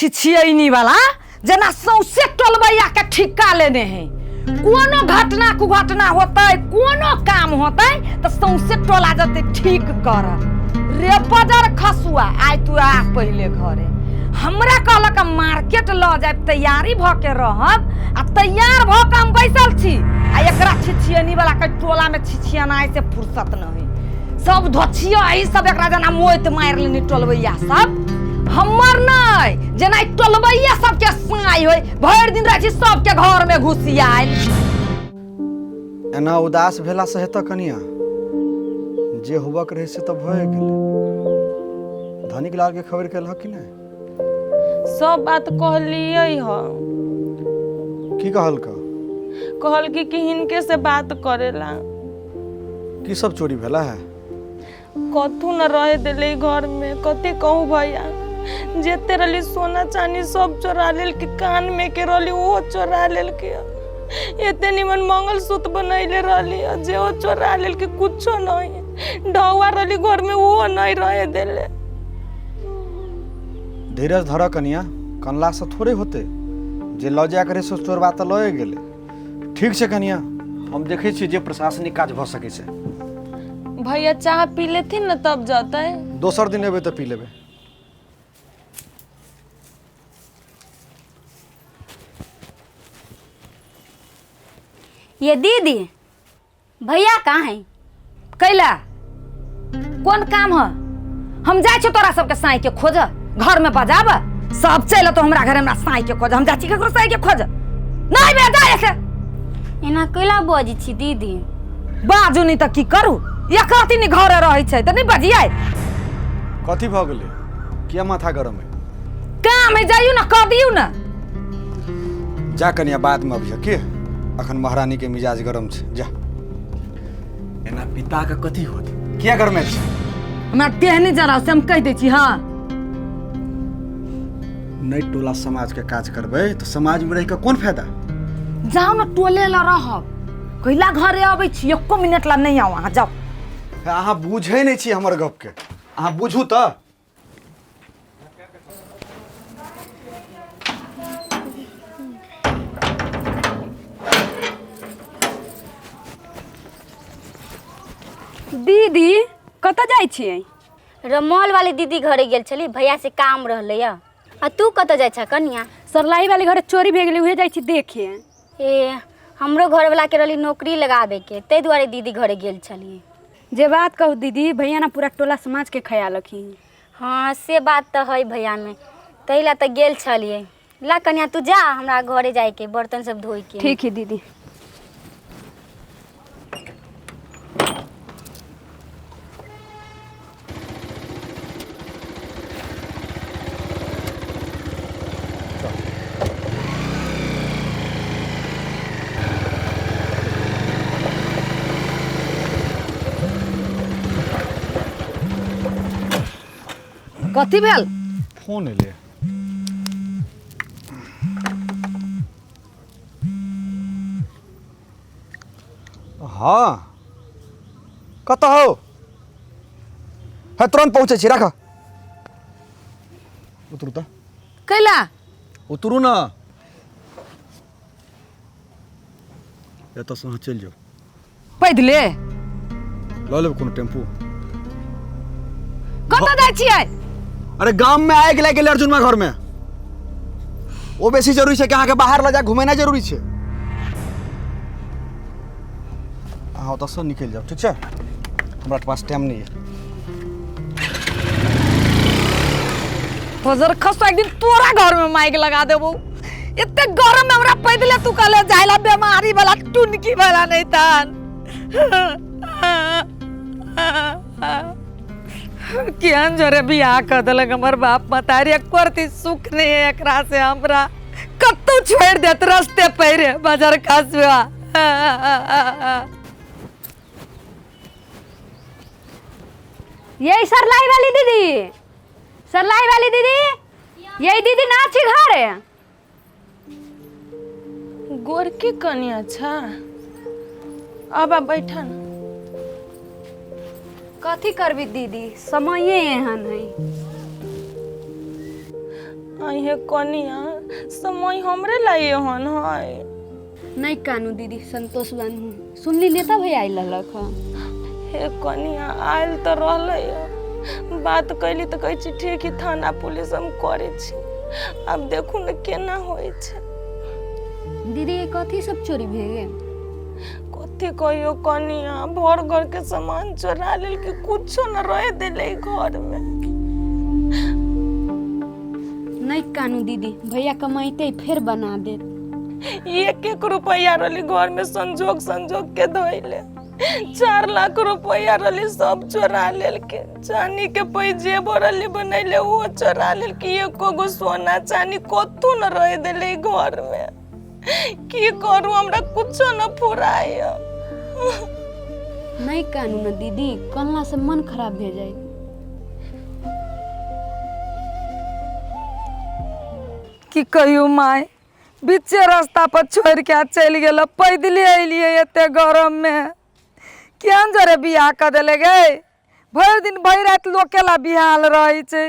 छिछियैनी वाला जेना सौंसे टोलबैया के ठिक्का लेने है। कोनो घटना कुघटना होतै, कोनो काम होतै तऽ सौंसे टोला जतै ठीक कर। रे बजर खसुआ, आइ तू आ पहिले घरे। हमरा कहलक मार्केट लऽ जायब, तैयारी भऽ के रहब आ तैयार भऽ के हम बैसल छी आ एकरा छिछियनी वाला के टोला में छिछियनाइ से फुर्सत नहीं। सब धोछियो ई सब एकरा जेना मोइत मारि लेने टोलबैया सब हमर नहीं, जेना ई टोलबैया सबके साई होय, भरि दिन रहै छी सबके घर में घुसियायल। एना उदास भेला से हेतऽ कनिया? जे होबक रहै से तऽ भए गेलै। धनिक लाल के खबर केलहक कि नहि? सब बात कहलियै ह। की कहलक? कहलकी कि हिनके से बात करेला। की सब चोरी भेला है? कथू न रहे दिले घर में, कथी कहूँ भैया, जेते रहली सोना चांदी सब चोरा लेल के, कान में के रहली वो चोरा लेल के, एते निमन मंगलसूत्र बनैले रहली जे वो चोरा लेल के, कुछो नहीं ढौआ रहली घर में वो नहीं रहे देले। धीरज धर कनिया, कनला से थोड़े होते, जे लऽ जाय के रहे से चोरबा तऽ लए गेलै। ठीक छै कनिया, हम देखै छियै जे प्रशासनिक काज भऽ सकै छै। भैया चाह पी लेथिन ने तब जतै। दोसर दिन एबै तऽ पी लेबै। ये दीदी, भैया कहाँ है? कैला कोन काम है? हम जाइ छी तोरा सबके साई के खोज, घर में बजाब सब चल तो हमरा घर हमरा साई के खोज, हम जाइ छी ककरो साई के खोज नहीं बे जा ऐसे। एना कैला बजै छी दीदी? बाजू नहीं तऽ की करू, एक राति नहीं घरे रहै छै तऽ नहीं बजियै। कथी भऽ गेलै? किया माथा गरम है? काम है, जाइयो ना कह दियौ ना। जा कनिया, बाद में अबिह के, अखन महारानी के मिजाज गरम छै। जा एना पिता के कथी होत, किया गरमे छै? हमरा देह नहीं जरा से हम कह दै छी। हाँ नहीं टोला समाज के काज करबै तो समाज में रह के कोन फायदा? जाओ ना टोले ला रहब, कैला घरे अबै छी एको मिनट ला नहीं आउ अहाँ, जाओ। अहाँ बुझै नहीं छी हमर गप के, अहाँ बुझू तऽ। दीदी कतऽ जाइ छियै? रमौल वाली दीदी घरे गेल छली, भैया से काम रहलै या। आ तू कतऽ जाइ छ कनिया? सरलाही वाली घरे चोरी भए गेलै, उहे जाइ छी देखे। ए हमरो घरवला के रहली नौकरी लगाबे के, ताहि दुआरे दीदी घरे गेल छली। जे बात कहू दीदी, भैया ना पूरा टोला समाज के ख्याल रखी। हाँ से बात तऽ है भैया में, ताहि ला तऽ गेल छलियै। ला कनिया तू जा, हमरा घरे जाइके बर्तन सब धोइके। ठीक है दीदी। कथी भेल? फोन एलै। हाँ कतऽ हो? है तुरंत पहुँचै छी, राख। उतरू तऽ। कैला? उतरू ना, एतऽसँ अहाँ चलि जाउ। पैदले? लऽ लेब कोनो टेम्पू। कतऽ जाइ छियै? अरे गाम में आगि लागि गेलै अर्जुनमा घर में, ओ बेसी जरूरी छै कि अहाँके बाहर लऽ जा घुमेनाइ जरूरी छै? अहाँ ओतऽसँ निकलि जाउ, ठीक छै? हमरा पास टाइम नहि यऽ। फजर खसो, एक दिन तोरा घर में माइक लगा देबो। एते गरम में हमरा पैदले तू कहले जाइला, बीमारी वाला टुनकी वाला नहीं तान। केहन जोरे बियाह कर देलक हमर बाप मतारी, एको रत्ती सुख नहीं है एकरा से हमरा। कतौ छोड़ देत रस्ते पैरे बाजार खसुआ। ये सरलाई वाली दीदी, सरलाई वाली दीदी, ये दीदी ना छी घरे? गोरकी कनिया छा, अब आ बैठा न। कथी करबी दीदी, समये एहन है। आहे कनिया, समय हमरे ला एहन है। नहीं कानू दीदी, संतोष बानू। सुनली नेता भैया आयल रहलक हँ। हे कनिया, आयल तऽ रहलै हँ। बात कैली तऽ कहै छी ठीक ही, थाना पुलिस हम करै छी। आब देखू ने केना होइ छै। दीदी, ये कथी सब चोरी भए गेल? कथी कहियो कनिया, भर घर के सामान चोरा लेलकै, कुछो न रह देले घर में। नहीं कानू दीदी, भैया कमाइते फेर बना देत। एक एक रुपया रहली घर में संजोग संजोग के धइले। 4 लाख रुपया रहली, सब चोरा लेलके। चानी के पैसे रहली बनैले, वो चोरा लेलके। एको गो सोना चानी कतौ न रह देले घर में। की करू, हमरा कुछो न फुराय। नहीं कानू न दीदी, कलना से मन खराब भे जाए। की कहियो माय, बीचे रास्ता पर छोड़ के चलि गेल। पैदले अलियै एते गरम में। केहन जरे बियाह कऽ देले गे, भरि दिन भरि राति लोके ला बिहाल रहै छै।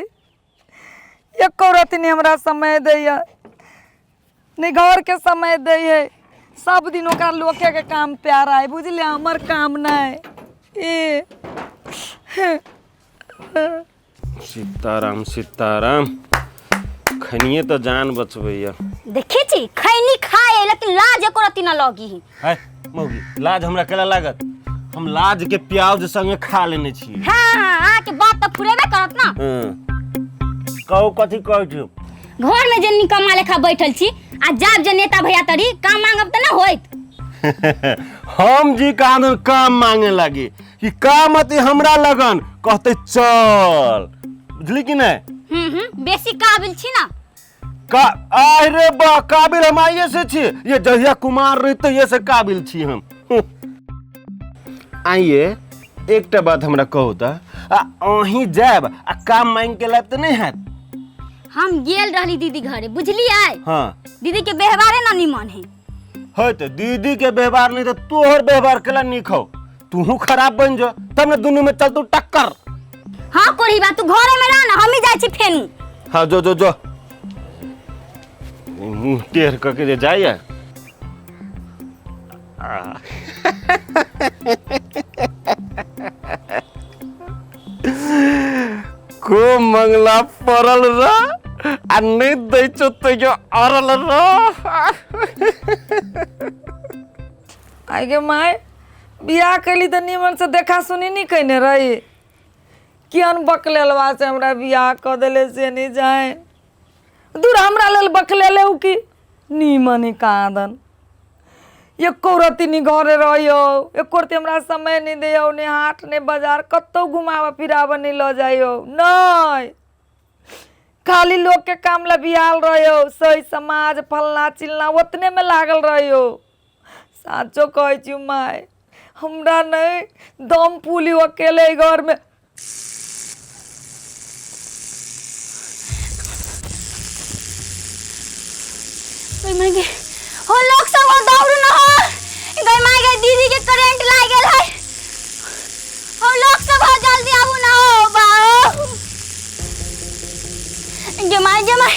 एको रत्ती नहि हमरा समय दैया, नहि घर के समय दै है। सब दिन ओकरा लोके के काम प्यारा है, बुझलियै, हमर काम नहि। ई सीताराम सीताराम, खनिए तो जान बचबैया। देखै छी खैनी खाए, लेकिन लाज एको रत्ती न लगी। है मौगी, लाज हमरा केला लागत? हम लाज के प्याज संगे खा लेने छी। हाँ हाँ, अहाँके बात तऽ फुरेबे करत ना। हम्म। कहू कथी कहै छी? घर में जे निकम्मा लेखा बैठल छी आ जाब जे नेता भैया तरी काम मांगब तऽ न होइत। हम जी कानून काम मांगे लागी कि काम अति हमरा लगन कहते चल, बुझली कि नहीं? हम्म, बेसी काबिल छी ना। का अरे बा, काबिल हम आइए से छी। ये जहिया कुमार रही तो ये से काबिल छी हम। आइए एकटा बात हमरा कहू त, आ अहीं जायब आ काम मांग के लायब त नहीं हैत? हम गेल रहली दीदी घरे, बुझलियै? हाँ। दीदी के व्यवहारे ना निमन है। है तो दीदी के व्यवहार नहीं तो तोहर व्यवहार केला नीक हो। तूहू खराब बन जो तब ने दुनू में चलतू टक्कर। हाँ कोरी बा, तू घरे में रह ना, हम ही जाइ छी फेनू। हाँ जो जो जो, मुंह टेढ़ करके जे जाइए। खूब मंगला पड़ल रह आ नहीं दै छौ तैयो अड़ल रह। आइ गे माय, बियाह कैली तऽ नीमन से देखा सुनी नहीं कैने रही। केहन बकलेलवा से हमरा बियाह कऽ देले से नहीं जाए। दूर हमरा लेल बकलेले उ की नीमन ही कहाँ। एको रत्ती नहीं घरे रहियो, एको रत्ती हमरा समय नहीं दियो, ने हाट ने बाजार, कतौ घुमाबऽ फिराबऽ नहीं लऽ जाइयो। नहीं, खाली लोग के काम ला बियाल रहियो, सही समाज फलना चिलना ओतने में लागल रहियो। साचो कहै छी माय, हमरा नहीं दम पुली अकेले घर में। ओय my गे, हो लोग सब हो दौड़ू न हो। गई my गे, दीदी के करंट लाग गेल है। हो लोग सब हो जल्दी आबू न हो बाओ। गे my गे my,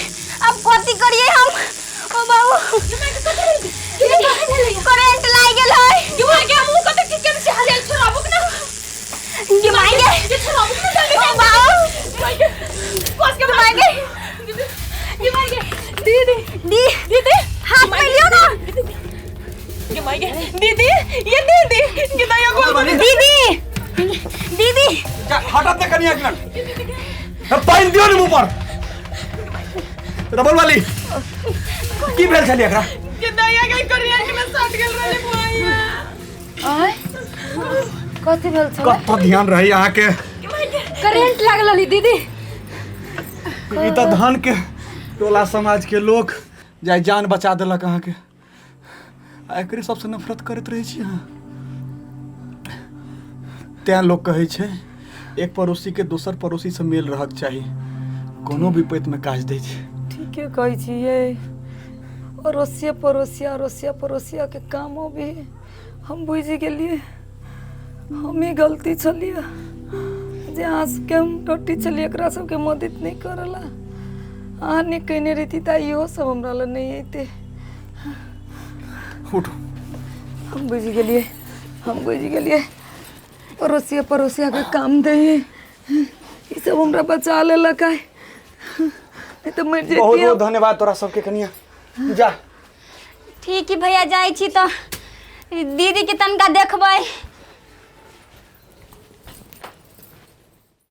अब कथी करिए हम? ओ बाबू, करंट लाग गेल है। गे my गे, हम कते की केन से हरियल छोड़ाबू न। गे my गे, छोड़ाबू न जल्दी। ओ बाबू, कस के my गे, गे my गे, दीदी दी दीदी हाथ में लियो ना। गे my गे दीदी, ये दीदी गे दया गोल। दीदी दीदी हटत ने कनिया, एक मिनट पानि दियो ने मुंह पर। रबल वाली की भेल छली एकरा? गे दया के करंट में सट गेल रहले भैया। आय कथी भेल छलै? कत ध्यान रही अहाँ के, करेंट लागल रहली दीदी। ई तऽ धन के टोला समाज के लोक जाय जान बचा देलक अहाँ के। आ एकरे सबसँ नफरत करैत रहै छी अहाँ। तें लोक कहै छै एक पड़ोसी के दोसर पड़ोसी से मेल रहक चाही, कोनो विपत्ति में काज दै छै। ठीके कहै छियै, अड़ोसिया पड़ोसिया अड़ोसिया पड़ोसिया के कामो भी हम बुझि गेलियै। हम ही गलती छलियै जे अहाँ सबके हम रोटी छलियै, एकरा सबके मदद नहीं करला। अहाँ नहि कयने रहिती तऽ इहो सब हमरा लग नहि अयतै। उठू। हम बुझि गेलियै, हम बुझि गेलियै, पड़ोसिया पड़ोसिया के काम दै है, ई सब हमरा बचा लेलक है, नहीं तऽ मरि बहुत जैती। बहुत धन्यवाद तोरा सबके कनिया, जा। ठीक है भैया, जाइ छी तऽ दीदीके तनका देखबै।